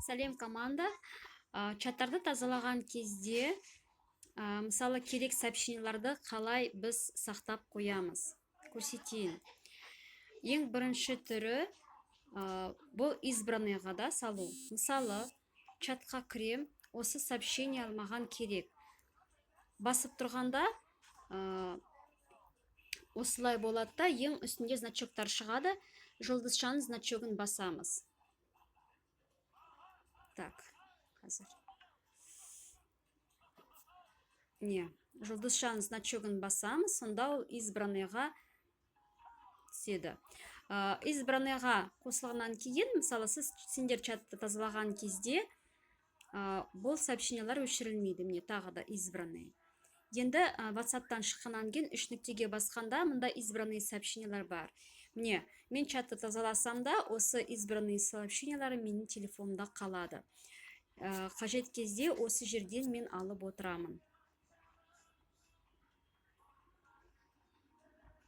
Сәлем, команда! Чаттарды тазалаған кезде, мысалы, керек сообщенияларды қалай біз сақтап қоямыз, көрсетейін. Ең бірінші түрі, бұл избранныйға да салу. Мысалы, чатқа кірем, осы сообщение маған керек. Басып тұрғанда осылай болады да, ең үстінде значоктар шығады, жұлдызшаның значогын басамыз. Так, қазір не, жұлдызшаның значогын басамыз, сонда ол избранныйға түседі. Избранныйға қосылғаннан кейін, мысалы, сендер чатты тазалаған кезде, бұл сообщениялар өшірілмейді. Міне, тағы да избранный. Енді WhatsAppтан шыққаннан кейін үш нүктеге басқанда, мында избранный сообщениялар бар. Міне, мен чатты тазаласам да, осы избранный сообщениялар менің телефонымда қалады. Қажет кезде осы жерден мен алып отырамын.